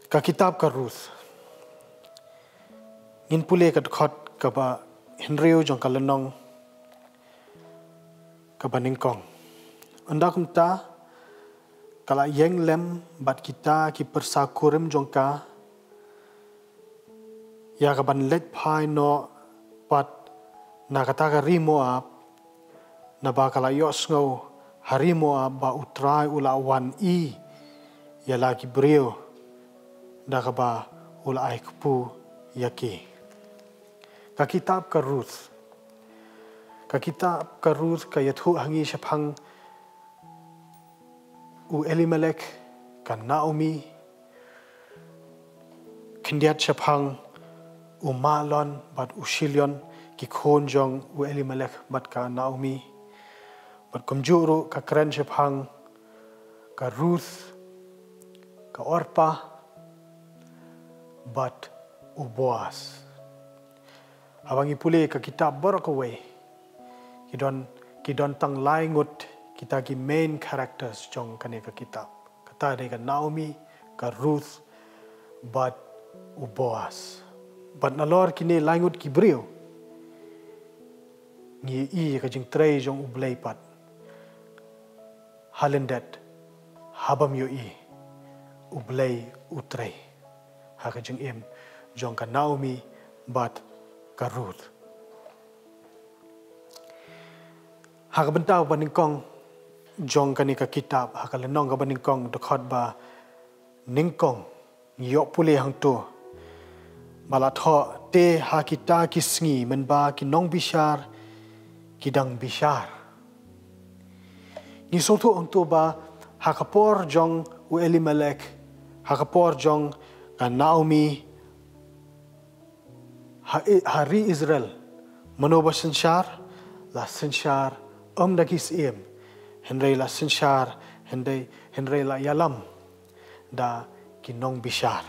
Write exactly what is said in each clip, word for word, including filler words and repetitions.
Ka kitab ka Ruth. Ngin pule ka dkhot kaba hynriew jong ka lynnong kaba nyngkong. Ynda kumta ka la ïeng lem bad kita ki pyrsa kurim jong ka, ïa ka ban leit phai noh pat na kata ka ri Moab, naba ka la ïohsngew ha ri Moab ba U Trai u la wan ïa la ki briew, da kaba u la ai kpu ïa ki. Ka kitab ka Ruth. Ka kitab ka Ruth ka ïathuh ha ngi shaphang u Elimelek, ka Naomi, khyndiat shaphang u Mahlon bad u Chilion, ki khun jong u Elimelek bad ka Naomi. Bad kumjuh ruh ka kren shaphang ka Ruth, ka Orpah bad u Boaz. Haba ngi pule ka kitab baroh kawei, ki don, ki don tang lai ngut kita ki main characters jong kane ka kitab. Kata dei ka Naomi, ka Ruth bad u Boaz. Bad nalor kine lai ngut ki briew, ngi ïohi ka jingtrei jong U Blei pat ha lyndet, ha bym ïohi U Blei u trei ha ka jingim jong ka Naomi bad ka Ruth. Ha ka bynta ba nyngkong jong kane ka kitab, ha ka lynnong kaba nyngkong, dkhot ba nyngkong, ngi ïoh pule hangto ba la thoh: Te ha kita ki sngi mynba ki nongbishar ki dang bishar. Ngi sngewthuh hangto ba ha ka por jong u Elimelek, ha ka por jong ka Naomi, ha, ha ri Israel, mano ba synshar? La synshar ym da ki syiem, hynrei la synshar, hynrei, hynrei la ïalam da ki nongbishar.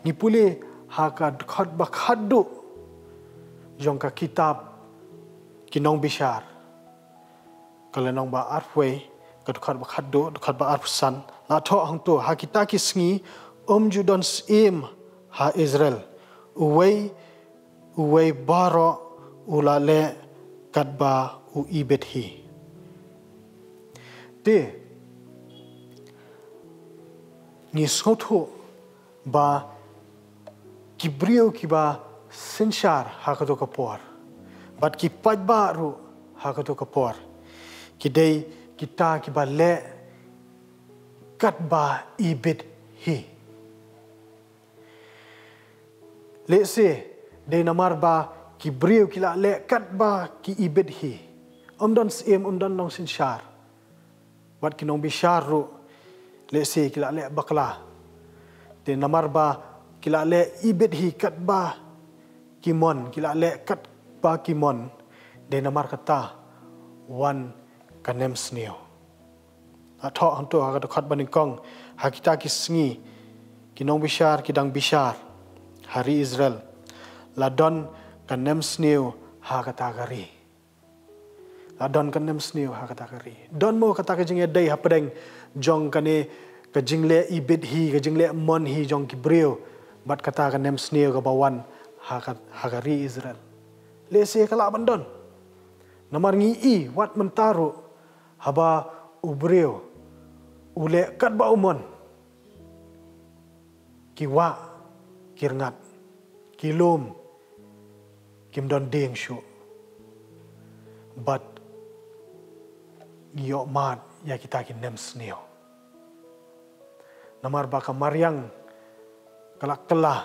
Ngi pule ha ka dkhot ba khatduh jong ka kitab ki nongbishar, ka lynnong ba arphew, ka dkhot ba khatduh, dkhot ba arphew san, la thoh hangto: Ha kita ki sngi ym ju don syiem ha Israel, uwei uwei baroh u la leh katba u ibit hi. Te ngi sngewthuh ba ki briew kiba synshar ha kato ka por, bad ki paidbah ruh ha kato ka por, ki dei kita kiba leh katba ibit hi. Lehse dei namar ba ki briew ki la leh katba ki ibit hi, ym don syiem, ym don nongsynshar, bad ki nongbishar ruh lehse ki la leh bakla. Te namar ba ki la leh ibit hi katba ki mon, ki la leh katba ki mon, dei namar kata wan ka nemsniew. La thoh hangto ha ka dkhot ba nyngkong: Ha kita ki sngi ki nongbishar ki dang bishar ha ri Israel. La don ka nemsniew ha kata ka ri. La don ka nemsniew ha kata ka ri. Don mo kata ka jingïadei hapdeng jong kane ka jingleh ibit hi, ka jingleh mon hi jong ki briew, bad kata ka nemsniew kaba wan ha ka, ha ka ri Israel? Lehse ka lah ban don. Namar ngi ïohi wat mynta ruh, haba u briew u leh katba u mon, ki wah, ki rngat, ki lum, kim don dieng shuh. Bad ngi ïoh mad ïa kita ki nemsniew. Namar ba ka mariang ka la kylla.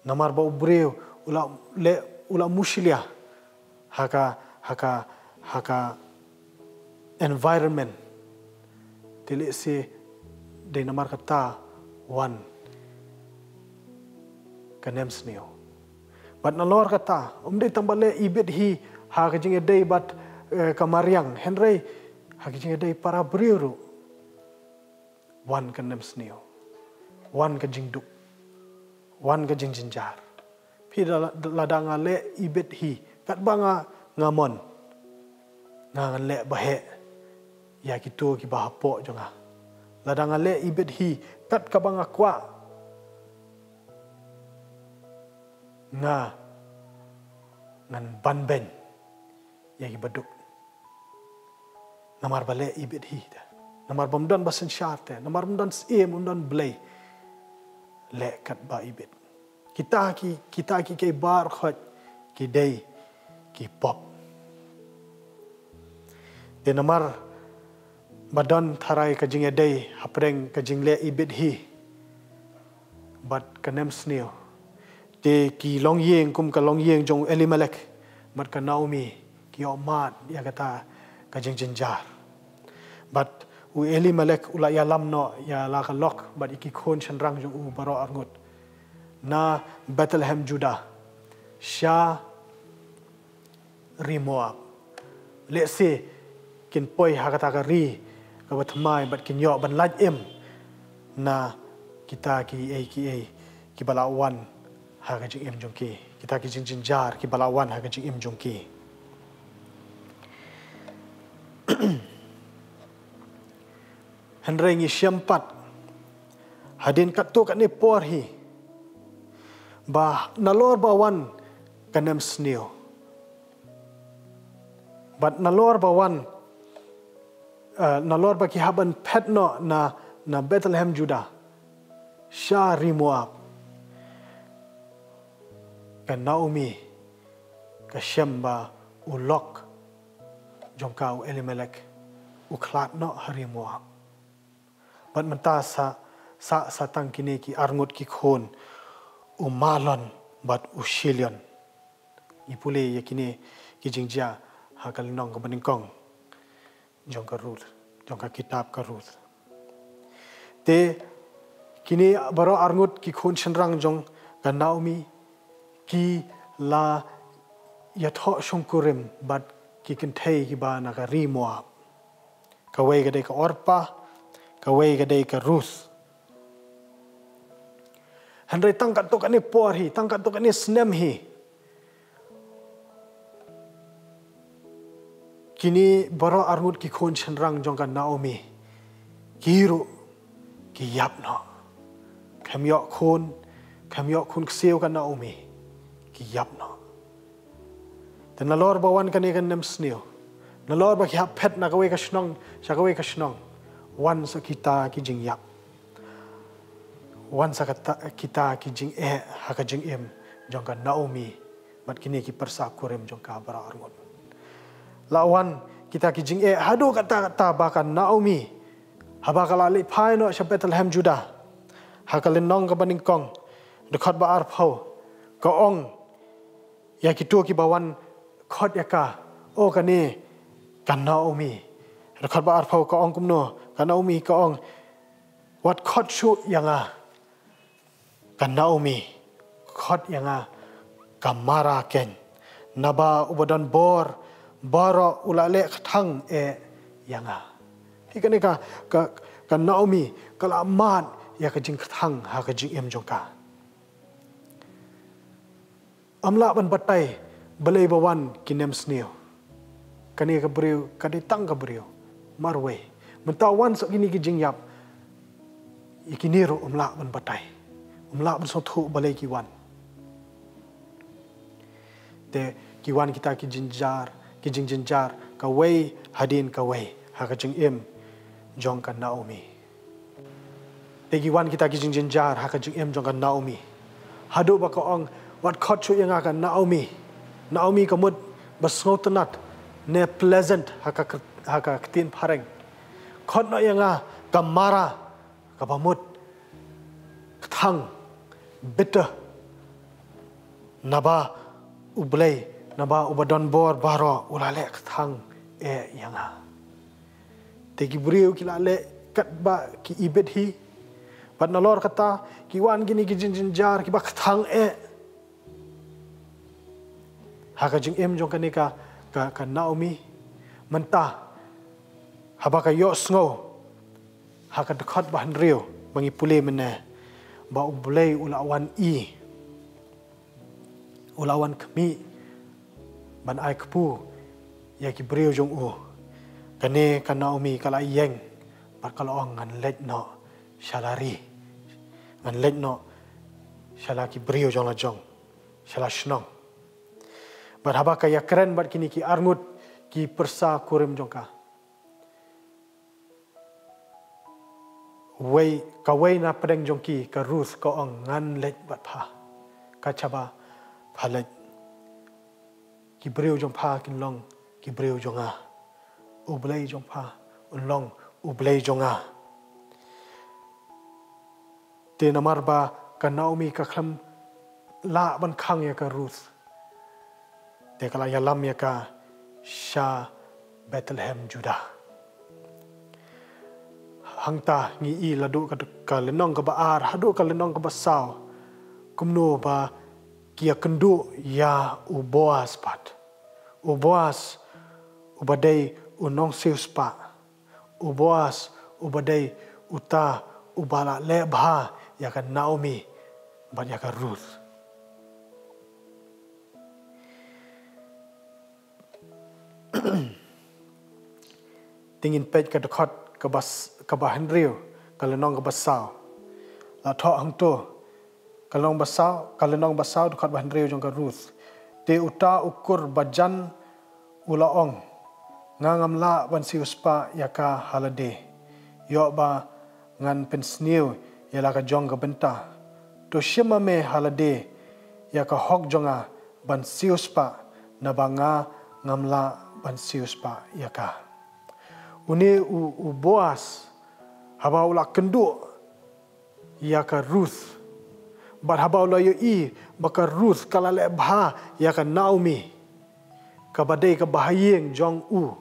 Namar ba u briew u la leh, u la mushlia ha ka, ha ka, ha ka environment. Te lehse dei namar kata wan ka nemsniew. Bad nalor kata, ym dei tang ba leh ibit hi ha ka jingïadei bad, eh, ka mariang, hynrei ha ka jingïadei para briew ruh wan ka nemsniew, wan ka jingduk, wan ka jingjynjar. Phi da, lada nga leh ibit hi katba nga, nga mon, Nga ngan leh ba heh ïa kito kiba hapoh jong nga. Lada nga leh ibit hi kat kaba nga kwah, nga ngan ban beiñ ïa kiba duk. Namar ba leh ibit hi te, namar bym don ba synshar te, namar bym don syiem, bym don Blei, leh kat ba ibit. Kita ki, kita ki kei baroh khoit ki dei ki pop. Te namar ba don tharai ka jingïadei hapdeng ka jingleh ibit hi bad ka nemsniew, te ki longïing kum ka longïing jong u Elimelek bad ka Naomi ki ïoh mad ïa kata ka jingjynjar. Bad u Elimelek u la ïalam noh ïa la ka lok bad ïa ki khun shynrang jong u baroh arngut na Bethlehem Judah sha ri Moab. Lehse kin poi ha kata ka ri kaba thymmai bad kin ïoh ban lait im na kita kiei kiei kiba la wan ha ka jingim jong ki, kita ki jingjynjar kiba la wan ha ka jingim jong ki. Hynrei ngi shem pat hadien katto katne por hi ba nalor ba wan ka nemsniew, bad nalor ba wan, eh, nalor ba ki hap ban phet noh na, na Bethlehem Judah sha ri Moab, ka Naomi ka shem ba u lok jong ka u Elimelek u khlad noh ha ri Moab. Bad mynta sa, sa, sa tang kine ki arngut ki khun, u Mahlon bad u Shilion. Ngi pule ïa kine ki jingjia ha ka lynnong kaba nyngkong jong ka Ruth, jong ka kitab ka Ruth. Te kine baroh arngut ki khun shynrang jong ka Naomi ki la ïathoh shongkurim bad ki kynthei kiba na ka ri Moab. Kawei ka dei ka Orpah, kawei ka dei ka Ruth. Hynrei tang katto katne por hi, tang katto katne snem hi, kine baroh arngut ki khun shynrang jong ka Naomi ki ruh ki ïap noh. Khlem ïoh khun, khlem ïoh khun ksiew ka Naomi, ki ïap noh. Te nalor ba wan kane ka nemsniew, nalor ba ki hap phet na kawei ka shnong sha kawei ka shnong, wan sa kita ki jingïap, wan sa kata, kita ki jingeh ha ka jingim jong ka Naomi bad kine ki pyrsa kurim jong ka baroh arngut. La wan kita ki jingeh haduh katta katta ba ka Naomi, haba ka la leit phai noh sha Bethlehem Judah, ha ka lynnong kaba nyngkong, dkhot ba arphew, ka ong ïa kito kiba wan khot ïa ka, o kane ka Naomi. Dkhot ba arphew ka ong kumno, ka Naomi ka ong, wat khot shuh ïa nga ka Naomi, khot ïa nga ka Mara keiñ, naba uba don bor baroh u la leh kthang eh ïa nga. Hi kane ka, ka, ka Naomi ka la mad ïa ka jingkthang ha ka jingim jong ka. Ym lah ban batai balei ba wan ki nemsniew. Kane ka briew ka dei tang ka briew marwei. Mynta wan sa kine ki jingïap, ïa kine ruh ym lah ban batai, ym lah ban sngewthuh balei ki wan. Te ki wan kita ki jynjar, ki jingjynjar kawei hadien kawei ha ka jingim jong ka Naomi. Te ki wan kita ki jingjynjar ha ka jingim jong ka Naomi, haduh ba ka ong, wat khot shuh ïa nga ka Naomi. Naomi ka mut ba sngewtynnat ne pleasant ha ka, ha ka ktien phareng. Khot noh ïa nga ka Mara, kaba mut kthang, bitter. Naba U Blei, naba uba don bor baroh u la leh kthang eh ïa nga. Te ki briew ki la leh katba ki ibit hi. Bad nalor kata ki wan kine ki jingjynjar kiba kthang eh ha ka jingim jong kane ka, ka, ka Naomi. Mynta haba ka ïohsngew ha ka dkhot ba hynriew ba ngi pule mynne, ba U Blei u la wan i, u la wan khmih ban ai kpu ïa ki briew jong u. Kane ka Naomi ka la ïeng bad ka la ong, ngan leit noh sha la ri, ngan leit noh sha la ki briew jong la jong, sha la shnong. Bad haba ka ïakren bad kine ki arngut ki pyrsa kurim jong ka, wei, kawei na pdeng jong ki, ka Ruth, ka ong, ngan leit bad pha. Ka shaba pha leit, ki briew jong pha kin long ki briew jong nga, U Blei jong pha un long U Blei jong nga. Te namar ba ka Naomi ka khlem lah ban khang ïa ka Ruth, te ka la ïalam ïa ka sha Bethlehem Judah. Hangta ngi i naduh ka, ka lynnong kaba ar haduh ka lynnong kaba saw, kumno ba ki ïakynduh ïa u Boaz pat. U Boaz uba dei u nongsiewspah. U Boaz uba dei uta uba la leh bha ïa ka Naomi bad ïa ka Ruth. Te ngin peit ka dkhot kaba s-, kaba hynriew, ka lynnong kaba saw. La thoh hangto, ka lynnong ba saw, ka lynnong ba saw, dkhot ba hynriew jong ka Ruth. Te uta u kur bajan u la ong, nga ngam lah ban siewspah ïa ka ha lade, ïoh ba ngan pynsniew ïa la ka jong ka bynta. To shim ma me ha lade ïa ka hok jong nga ban siewspah, naba nga ngam lah ban siewspah ïa ka. Une u, u Boaz, haba u la kynduh ïa ka Ruth, bad haba u la ïohi ba ka Ruth ka la leh bha ïa ka Naomi, kaba dei ka bahaïing jong u,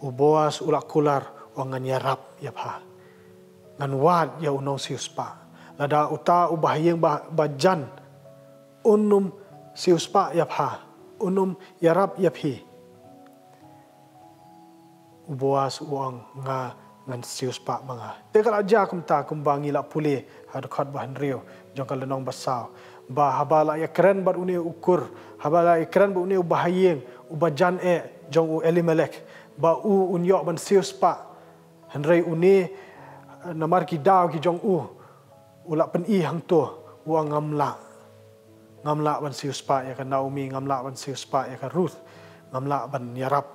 u Boaz u la kular, u ong, ngan ïarap ïa pha, ngan wad ïa u nongsiewspah. Lada uta u bahaïing ba, bajan un ym siewspah ïa pha, un ym ïarap ïa phi, u Boaz u ong, nga ngan siewspah ma nga. Te ka la jia kumta, kumba ngi la pule ha dkhot ba hynriew jong ka lynnong ba saw, ba haba la ïakren bad une u kur, haba la ïakren bad une u bahaïing, u bajan eh jong u Elimelek, ba u un ïoh ban siewspah, hynrei une, namar ki daw ki jong u, u la pyni hangto, u ong, ngam lah, ngam lah ban siewspah ïa ka Naomi, ngam lah ban siewspah ïa ka Ruth, ngam lah ban ïarap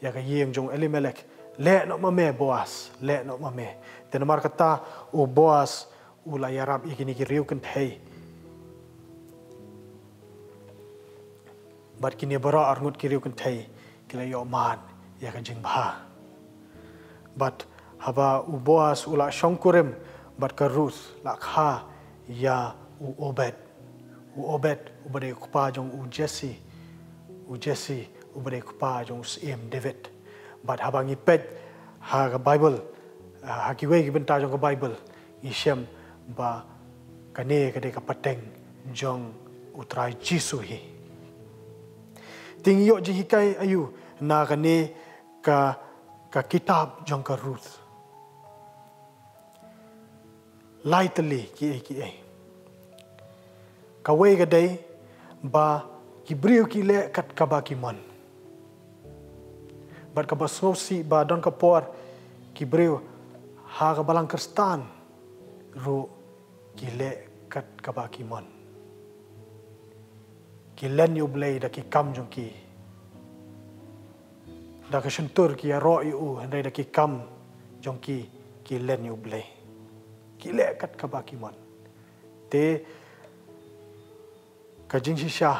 ïa ka ïing jong u Elimelek. Leh noh ma me, Boaz, leh noh ma me. Te namar kata u Boaz u la ïarap ïa kine ki riewkynthei. Bad kine baroh arngut ki riewkynthei ki la ïoh mad ïa ka jingbha. Bad haba u Boaz u la shongkurim bad ka Ruth, la kha ïa u Obed. U Obed uba dei u kpa jong u Jesse. U Jesse uba dei u kpa jong u Syiem David. Bad haba ngi peit ha ka Baibl, ah, ha kiwei ki bynta jong ka Baibl, ngi shem ba kane ka dei ka pateng jong u Trai Jisu hi. Te ngi ïoh jinghikai aïu na kane ka, ka kitab jong ka Ruth? Lai tylli kiei kiei. Kawei ka dei ba ki briew ki leh kat kaba ki mon. Bad kaba sngewsih ba don ka por ki briew ha ka balang Khristan ruh ki leh kat kaba ki mon. Ki len ïa U Blei da ki kam jong ki. Da ka shyntur ki ïaroh ïa u, hynrei da ki kam jong ki, ki len ïa U Blei. Ki leh kat kaba ki mon. Te ka jingshisha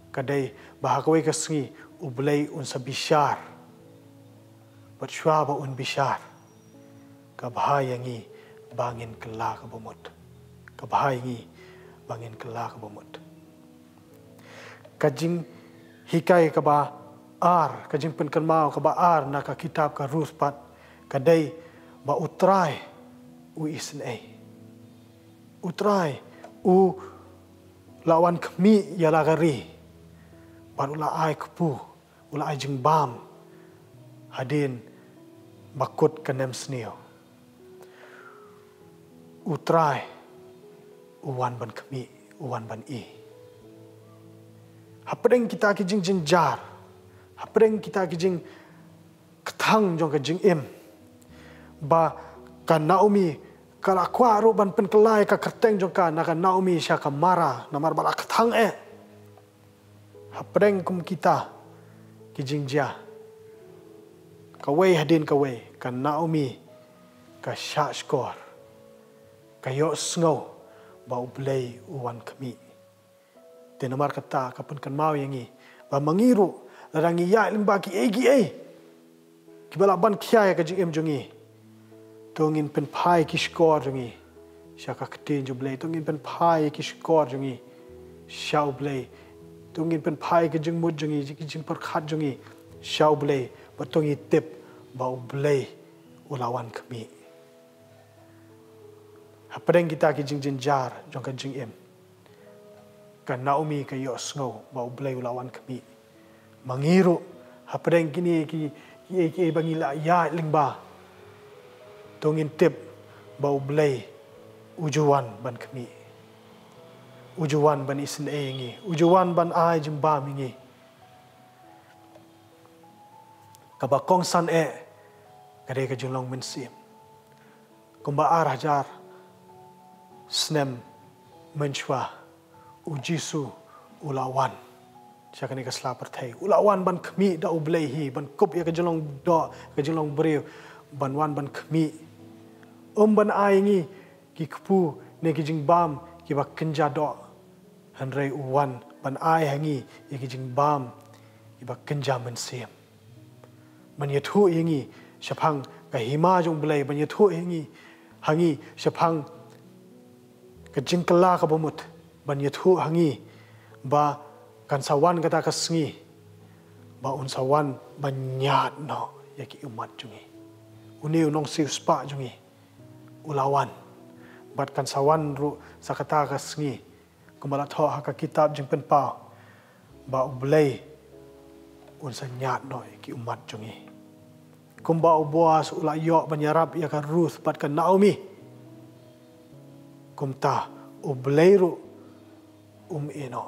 ka dei ba ha kawei ka sngi U Blei un sa bishar. Bad shuwa ba un bishar, ka bha ïa ngi ba ngin kylla ka bamut. Ka bha ïa ngi ba ngin kylla ka bamut. Ka jinghikai kaba ar, ka jingpynkynmaw kaba ar na ka kitab ka Ruth pat, ka dei ba U Trai u isynei. U Trai u la wan khmih ïa la ka ri, bad u la ai kpu, u la ai jingbam hadien ba kut ka nemsniew. U Trai u wan ban khmih, u wan ban ïeh. Hapdeng kita ki jingjynjar, Hapdeng kita ki jingkthang jong ka jingim, ba ka Naomi ka la kwah ruh ban pynkylla ïa ka kyrteng jong ka na ka Naomi sha ka Mara, namar ba la kthang eh. Hapdeng kum kita ki jingjia, kawei hadien kawei, ka Naomi ka shahshkor, ka ïohsngew ba U Blei u wan khmih. Te namar kata ka pynkynmaw ïa ngi ba ma ngi ruh, lada ngi ïaid lyngba kiei kiei kiba lah ban khia ïa ka jingim jong ngi, to ngin pynphai ki shkor jong ngi sha ka ktien jong U Blei. To ngin pynphai ki shkor jong ngi sha U Blei. To ngin pynphai ki jingmut jong ngi, ki jingpyrkhat jong ngi sha U Blei, bad to ngi tip ba U Blei u la wan khmih. Hapdeng kita ki jingjynjar jong ka jingim, ka Naomi ka ïohsngew ba U Blei u la wan khmih. Ma ngi ruh, hapdeng kine ki, ki, ki, ba ngi la ïaid lyngba, to ngin tip ba U Blei u ju wan ban khmih. U ju wan ban isynei ïa ngi, u ju wan ban ai jingbam ïa ngi. Kaba kongsan eh ka dei ka jinglong mynsiem. Kumba ar hajar snem mynshuwa, U Jisu u la wan sha kane ka sla pyrthei. U la wan ban khmih da U Blei hi, ban kup ïa ka jinglong doh, ka jinglong briew, ban wan ban khmih. Um ban ai ngi ki kpu ne ki jingbam kiba kynja doh, hynrei u wan ban ai ha ngi ïa ki jingbam kiba kynja mynsiem. Ban ïathuh ïa ngi shaphang ka hima jong U Blei, ban ïathuh ïa ngi, ha ngi, shaphang ka jingkylla kaba mut, ban ïathuh ha ngi ba kan sa wan kata ka sngi ba un sa wan ban ñiad noh ïa ki ummat jong ngi. Une u nongsiewspah jong ngi u la wan, bad kan sa wan ruh sa kata ka sngi, kumba la thoh ha ka kitab Jingpynpaw, ba U Blei un sa ñiad noh ïa ki ummat jong ngi. Kumba u Boas u la ïoh ban ïarap ïa ka Ruth bad ka Naomi, kumta U Blei ruh um ïehnoh,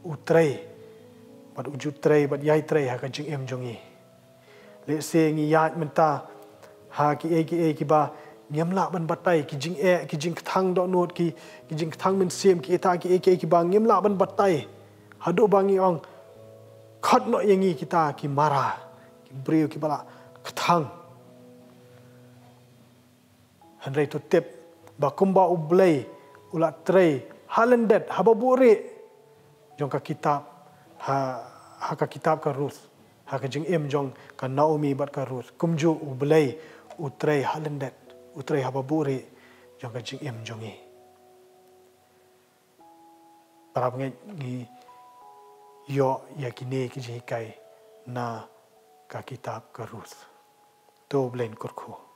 u trei, bad u ju trei bad ïai trei ha ka jingim jong ngi. Lehse ngi ïaid mynta ha kiei kiei kiba ngim lah ban batai, ki jingeh, ki jingkthang dohnud, ki, ki jingkthang mynsiem, kita kiei kiei kiba ngim lah ban batai. Haduh ba ngi ong, khot noh ïa ngi kita ki mara, ki briew kiba la kthang. Hynrei to tip ba kumba U Blei u la trei ha lyndet, haba buhrieh, jong ka kitab, ha, ha ka kitab ka Ruth, ha ka jingim jong ka Naomi bad ka Ruth, kumjuh U Blei u trei ha lyndet, u trei haba buhrieh jong ka jingim jong ngi. Para bangeit, ngi ïoh ïa kine ki jinghikai na ka kitab ka Ruth. To U Blei un kyrkhu.